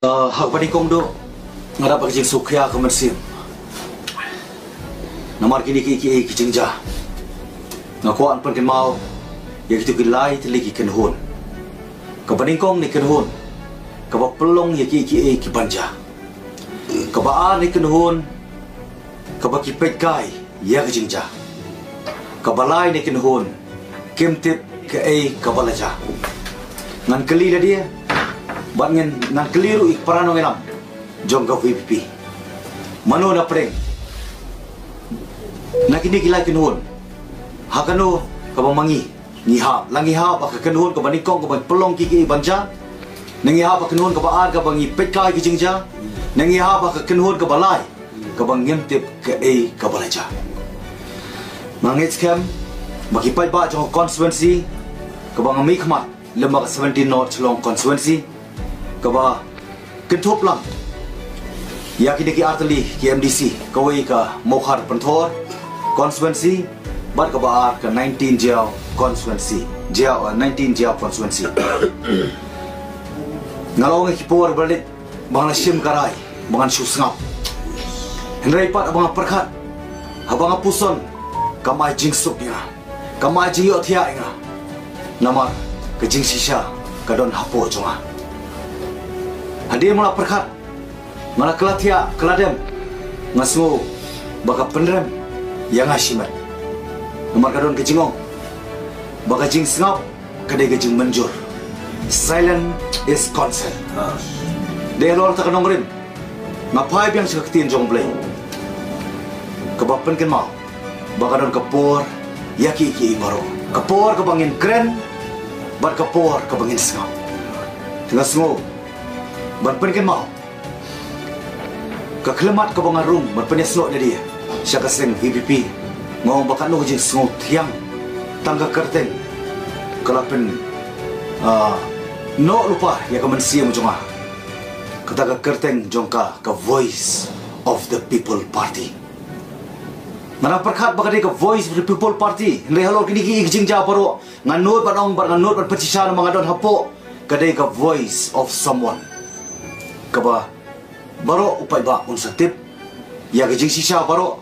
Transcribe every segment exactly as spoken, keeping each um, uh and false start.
Uh, ha kaba nyngkong duh, nga dap ka jingsngewkhia ka mynsiem. Namar kine ki, ki, ki jingjia. Nga kwah pynkynmaw ïa kito ki lai tylli ki kynhun. Kaba nyngkong ne kynhun kaba pynlong ïa ki, ki, ki ban jia. Kaba ar ne kynhun kaba ki peit kai ïa ka jingjia. Kaba lai ne kynhun kim tip kaei kaba la jia. Ngan kylli lade, bad ngan, ngan kylli ruh ïa ki para nongïalam jong ka V P P. Mano na pdeng na kine ki lai kynhun, ha kano kaba ma ngi ngi hap? La ngi hap ha ka kynhun kaba nyngkong kaba pynlong ki, ki ban jia? Ne ngi hap ha ka kynhun kaba ar kaba ngi peit kai ki jingjia? Ne ngi hap ha ka kynhun kaba lai kaba ngim tip kaei kaba la jia? Nga ngeit skhem ba ki paidbah jong ka constituency kaba nga mihkhmat, lem bad ka seventeen North Shillong constituency, kaba kynthup lang ïa kine ki artylli ki M D C, kawei ka Mawkhar Pynthor constituency, bad kaba ar ka nineteen Jaïaw constituency. Jaïaw, uh, nineteen Jaïaw constituency. Nga la ong ha ki por ba la leit ba nga la shim ka rai ba ngan shu sngap. Hynrei pat haba nga pyrkhat, haba nga puson, kam ai jingsuk ïa nga, kam ai jingïohthiah ïa nga. Namar ka jingshisha ka don hapoh jong nga. Hadien ba nga la pyrkhat, nga la kylla thiah, kylla dem, nga sngew ba ka pynrem ïa nga shimet. Namar ka don ka jingong ba ka jingsngap ka dei ka jingmynjur. Silence is consent. Dei halor kata ka nongrim nga phai biang sha ka ktien jong U Blei kaba pynkynmaw ba ka don ka por ïa ki, ki baroh. Ka por kaba ngin kren bad ka por kaba ngin sngap. Te nga sngew ban pynkynmaw ka khyllipmat kaba nga rung ban pynïasnoh ïa lade sha ka seng V P P. Nga ong ba katno ka jingsngewthiang, tang ka kyrteng ka la pyn, ah, noh lypa ïa ka mynsiem jong nga. Kata ka kyrteng jong ka, ka Voice of the People Party. Nga dang pyrkhat ba ka dei ka Voice of the People Party, hynrei halor kine ki, ki jingjia baroh nga nud ban ong bad nga nud ban pynshisha namar nga don hapoh, ka dei ka voice of someone kaba baroh u paidbah un sa tip ïa ka jingshisha baroh.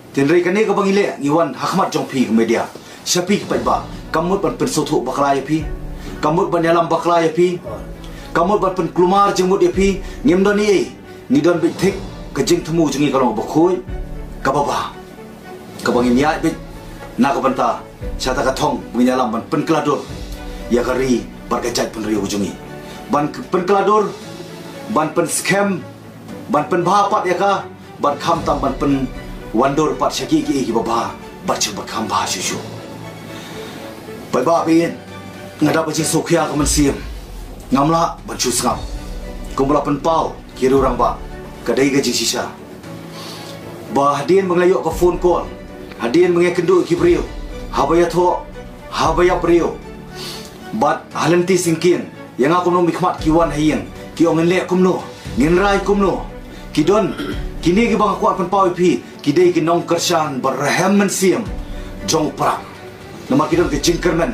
Te hynrei kane kaba ngi leh, ngi wan ha khmat jong phi ka media, sha phi ki paidbah, kam mut ban pynsngewthuh bakla ïa phi, kam mut ban ïalam bakla ïa phi, kam mut ban pynkulmar jingmut ïa phi. Ngim don ei ei, ngi don beit thik. Ka jingthmu jong ngi ka long kaba khuid, kaba bha, kaba ngin ïaid beit na ka bynta sha kata ka thong ba ngin ïalam ban pynkylla dur ïa ka ri bad ka jaitbynriew jong ngi. Ban k-, pynkylla dur, ban pynskhem, ban pynbha pat ïa ka, bad khamtam ban pynwandur pat sha ki, ki, kiba bha bad sha kiba kham bha shuh shuh. Paidbah ba ïeit, nga dap ka jingsngewkhia ka mynsiem. Ngam lah ban shu sngap. Kumba la pynpaw ki riew rangbah, ka dei ka jingshisha ba hadien ba nga la ïoh ka phone call, hadien ba nga ïakynduh ki briew, haba ïathoh, haba ïap briew, bad ha lynti syngkien, ïa nga kumno mihkhmat ki wan ha ïing, ki ong ngin leh kumno, ngin rai kumno. Ki don, kine kiba nga kwah pynpaw ïa phi, ki dei ki nongkyrshan ba rhem mynsiem jong u Prah. Namar ki don ka jingkyrmen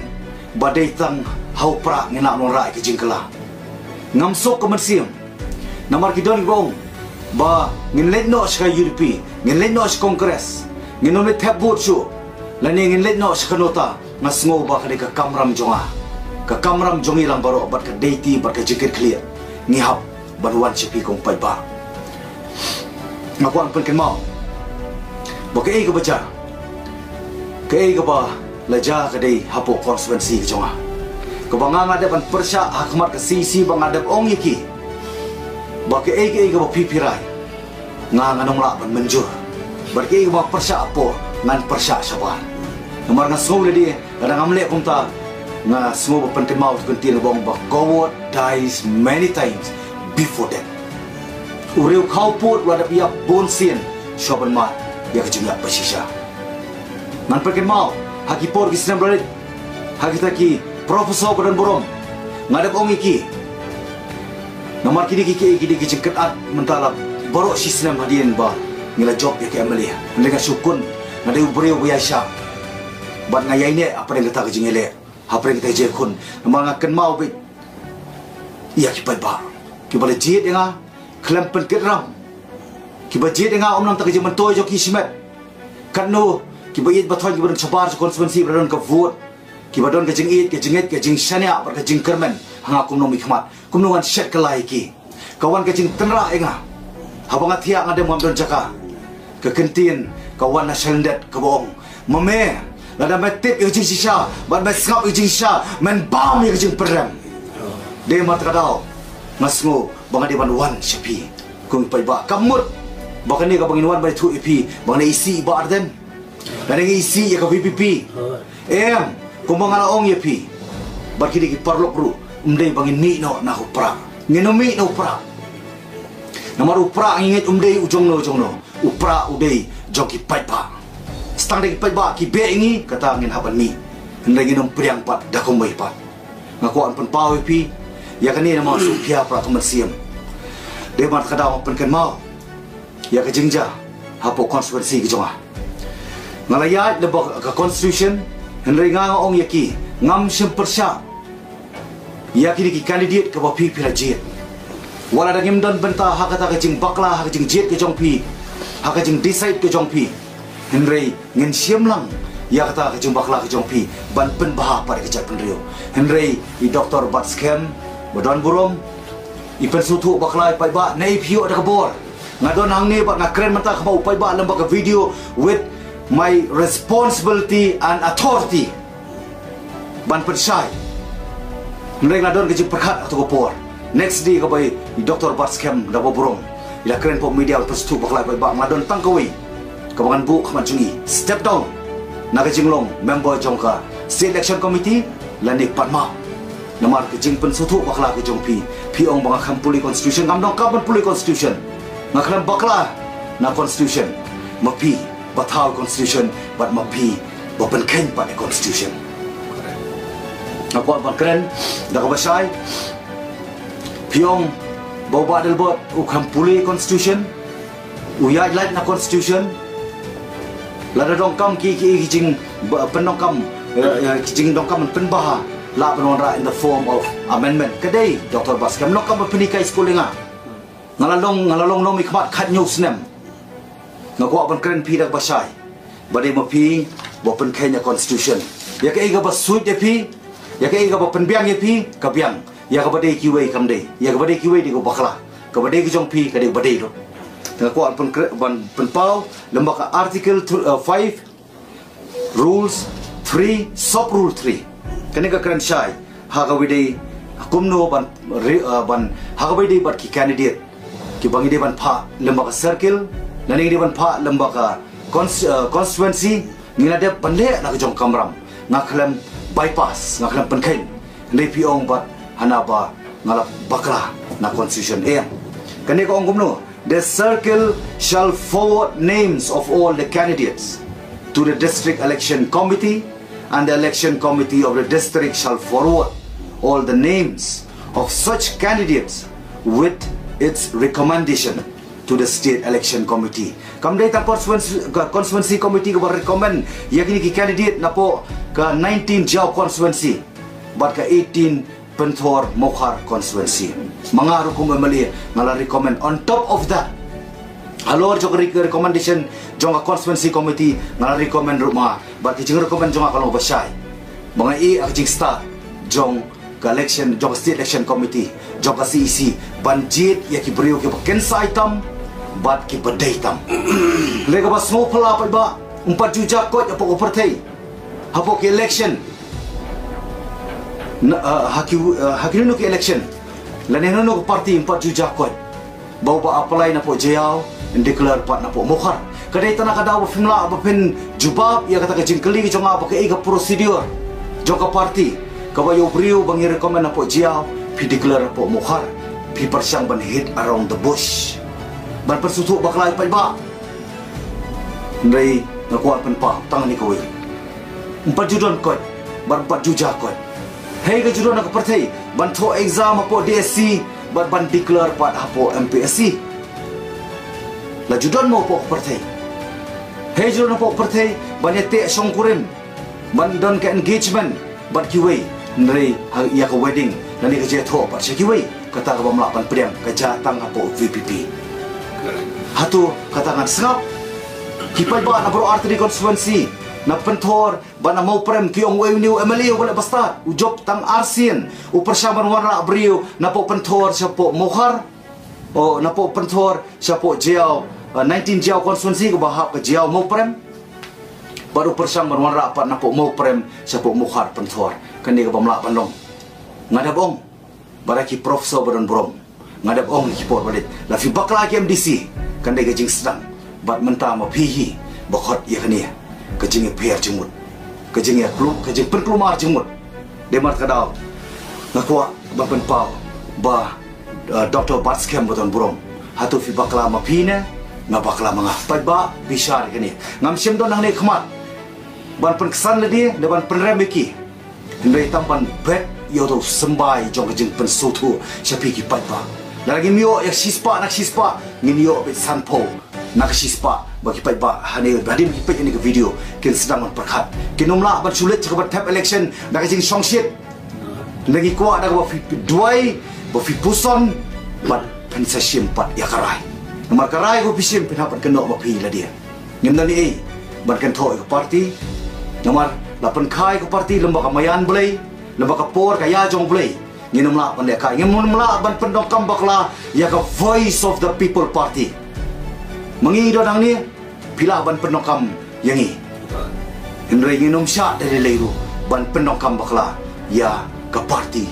ba dei tang ha u Prah ngin lah ban wanrah ïa ka jingkylla. Ngam suk ka mynsiem. Namar ki don kiba ong ba ngin leit noh sha ka U D P, ngin leit noh sha Congress, ngin ym leit thep vote shuh, lane ngin leit noh sha ka NOTA. Nga sngew ba ka dei ka kamram jong nga, ka kamram jong ngi lang baroh, bad ka dei ti, bad ka jingkitkhlieh ngi hap ban wan sha phi ko paidbah. Nga kwah pynkynmaw ba kaei kaba jia, kaei kaba la jia ka dei hapoh constituency ka jong nga, kaba nga, nga dep ban pyrshah ha khmat ka C C, ba nga dep ong ïa ki ba kaei kaei kaba phi phi rai, nga, ngan ym lah ban mynjur. Bad kaei kaba pyrshah hapoh, ngan pyrshah shabar. Namar nga sngew lade, lada ngam leh kumta, nga sngew ba pynkynmaw ka ktien ba ong ba coward dies many times before death. U riew khawpud u la dep ïap bun sien shuwa ban mad ïa ka jingïap bashisha. Ngan pynkynmaw, ha ki por ki snem ba la leit, ha kita ki professor ba don burom, nga dep ong ïa ki. Namar kine ki, ki, ki dei ki jingkyrkhu mynta la baroh shi snem hadien ba ngi la jop ïa ki M L A. Hynrei nga shu khun, nga dei u briew ba ïaishah, bad nga ïaineh hapdeng kata ka jingïaleh, hapdeng kata ka jingïakhun. Namar nga kynmaw beit ïa ki paidbah. Kiba la jied ïa nga khlem pynkit ram. Kiba jied ïa nga ym nang tang ka jingmyntoi jong ki shimet. Katno kiba ïeit ba thoiñ kiba don shabar jong constituency ba la don ka vote, kiba don ka jingïeit, ka jingngeit, ka jingshaniah bad ka jingkyrmen ha nga kum u nongmihkhmat. Kumno ngan shet kylla ïa ki? Ka wan ka jingtynrah ïa nga. Haba nga thiah nga dem ngam don jaka. Ka kyntien ka wan na shalyndet kaba ong, ma me, lada me tip ïa ka jingshisha bad me sngap ïa ka jingshisha, men bam ïa ka jingpyrem. Dei namar kata ka daw nga sngew ba nga dei ban wan sha phi. Kum i paidbah, kam mut ba kane kaba ngin wan ban ïathuh ïa phi ba nga dang isih ïa i Bah Ardent, nga dang isih ïa ka VPP. Em, kumba nga la ong ïa phi bad kine ki paralok ruh, ym dei ba ngin mih noh na u Prah. Ngin ym mih na u Prah. Namar u Prah ngi ngeit um dei u jongno jongno. U Prah u dei jong ki paidbah. Tang da ki paidbah ki beh ïa ngi, kata ngin hap ban mih. Hynrei ngin ym pdiang pat da kumwei pat. Nga kwah ban pynpaw ïa phi ïa kane namar shu phi ha Prah Tymmen Syiem. Dei namar kata nga pynkynmaw ïa ka jingjia hapoh constituency ka jong nga. Nga la ïaid lyngba ka constitution, hynrei nga nga ong ïa ki, ngam shym pyrshah ïa kine ki candidate kaba phi phi la jied. Wat la da ngim don bynta ha kata ka jingbakla, ha ka jingjied ka jong phi, ha ka jingdecide ka jong phi, hynrei ngin shim lang ïa kata ka jingbakla ka jong phi ban pynbha pat ïa ka jaitbynriew. Hynrei i Doctor Batskhem ba don burom, i pynsngewthuh bakla ïa i paidbah, ne i phi ïoh da ka bor. Nga don hangne bad nga kren mynta ha khmat u paidbah lyngba ka video with my responsibility and authority ban pynshai. Hynrei nga don ka jingpyrkhat ha kato ka por. Next day kaba i Doctor Batskhem da ba burom, i la kren hapoh media ban pynsngewthuh bakla ïa i paidbah, nga don tang kawei kaba ngan buh ha khmat jong i: step down na ka jinglong member jong ka State Election Committee lane pat map. Namar ka jingpynsngewthuh bakla ka jong phi, phi ong ba nga khlem pule constitution. Ngam donkam ban pule constitution. Nga khlem bakla na constitution. Ma phi ba thaw constitution bad ma phi ba pynkheiñ pat ïa constitution. Nga kwah ban kren da kaba shai. Phi ong ba u Bah Adelbert u khlem pule constitution, u ïaid lait na constitution. Lada donkam ki, ki, ki jing ba, pyndonkam, eh, eh, ki jingdonkam ban pynbha, lah ban wanrah in the form of amendment. Ka dei Doctor Batskhem, donkam ban pynhikai skul ïa nga. Nga la long, nga la long nongmihkhmat khathynñiew snem. Nga kwah ban kren phi da kaba shai ba dei ma phi ba pynkheiñ ïa constitution. Ïa kaei kaba suit ïa phi, ïa kaei kaba pynbiang ïa phi, ka biang. Ïa kaba dei kiwei kam dei. Ïa kaba dei kiwei dei kaba bakla. Kaba dei ka jong phi ka dei kaba dei ruh. Te nga kwah ban pynkre-, ban pynpaw lyngba ka Article th-, uh, five, Rules three, Sub Rule three. Kane ka kren shai ha kaba dei kumno ban ri-, uh, ban ha kaba dei bad ki candidate kiba ngi dei ban phah lyngba ka circle, lane ngi dei ban phah lyngba ka cons-, uh, constituency. Ngi la dep ban leh na ka jong ka kamram. Nga khlem bypass, nga khlem pynkheiñ. Hynrei phi ong bad hana ba nga la bakla na constitution. Em, kane ka ong kumno? The circle shall forward names of all the candidates to the district election committee, and the election committee of the district shall forward all the names of such candidates with its recommendation to the state election committee. Kam dei tang constituency, constituency committee kaba recommend ïa kine ki candidate napoh ka nineteen Jaïaw constituency bad ka eighteen Pynthor Mawkhar constituency. Ma nga ruh kum MLA nga la recommend. On top of that, halor jong ka re-, recommendation jong ka constituency committee, nga la recommend ruh ma nga. Bad ki jingrecommend jong nga ka long ba shai. Ba nga ïohi ka jingstad jong ka election, jong ka state election committee, jong ka CEC, ban jied ïa ki briew kiba kynsai tam bad kiba dei tam. Lei kaba sngewphylla pat ba ym pat ju jia koit hapoh ka pyrthei, hapoh ki election. Na, uh, ha ki, uh, ha kino kino ki election, lane hano hano ka party ym pat ju jia koit ba uba apply napoh Jaïaw yn declare pat napoh Mawkhar. Ka dei tang na ka daw ba phim lah ba phin jubab ïa kata ka jingkylli ka jong nga ba kaei ka procedure jong ka party kaba ïa u briew ba ngi recommend napoh Jaïaw phi declare napoh Mawkhar, phi pyrshang ban hit around the bush, ban pynsngewthuh bakla ïa paidbah. Hynrei nga kwah pynpaw tang kane kawei. Ym pat ju don koit bad ym pat ju jia koit. Hei ka ju don ha ka pyrthei ban thoh exam hapoh DSC bad ban declare pat hapoh MPSC. La ju don mo hapoh ka pyrthei? Hei ju don hapoh ka pyrthei ban ïateh shongkurim, ban don ka engagement bad kiwei, hynrei ha ïa ka wedding lane ka jingïathoh pat sha kiwei? Kata ka bym lah ban pdiang ka jia tang hapoh VPP. Hato kata ngan sngap? Ki paidbah na baroh artylli constituency, na Pynthor bad na Mawprem, ki ong u MLA u ba leh bastad, u jop tang arsien, u pyrshang ban wanrah briew napoh Pynthor shapoh Mawkhar, o napoh Pynthor shapoh Jaïaw, uh, nineteen Jaïaw constituency kaba hap ka Jaïaw Mawprem. Bad u pyrshang ban wanrah pat napoh Mawprem shapoh Mawkhar Pynthor. Kane ka bym lah ban long. Nga dep ong, bad ki professor ba don burom, nga dep ong ki por ba leit, la phi bakla ki MDC, kan dei ka jingsdang. Bad mynta ma phi hi ba khot ïa kane ka jingïapher jingmut, ka jingïaklum, ka jingpynkulmar jingmut. Dei mar ka daw nga kwah ban pynpaw ba, uh, Doctor Batskhem ba don burom, hato phi bakla ma phi ne nga bakla ma nga? Paidbah, bishar ïa kane. Ngam shym don hangne khmat ban pynksan lade ne ban pynrem ïa ki. Hynrei tang ban bet ïa uto u symbai jong ka jingpynsngewthuh sha phi ki paidbah. Lada ngim ïoh ïa ka shispah na ka shispah, ngin ïoh beit sanphew na ka shispah. Ba ki paidbah hangne, hadien ki peit ïa kane ka video, kin sdang ban pyrkhat. Kin ym lah ban shu leit sha kaba thep election da ka jingshongshit. Hynrei ngi kwah da kaba phi duwai, ba phi puson, bad phin sa shim pat ïa ka rai. Namar ka rai kaba phi shim phin hap ban kynnoh ma phi lade. Ngim don ei ban kynthoh ïa ka party. Namar la pynkha ïa ka party lem bad ka maïan Blei, lem bad ka por ka ïa jong Blei. Ngin ym lah ban lehkai, ngin ym lah ban pyndonkam bakla ïa ka Voice of the People Party. Ma ngi don hangne, phi lah ban pyndonkam ïa ngi. Hynrei ngin ym shah da lei lei ruh ban pyndonkam bakla ïa ka party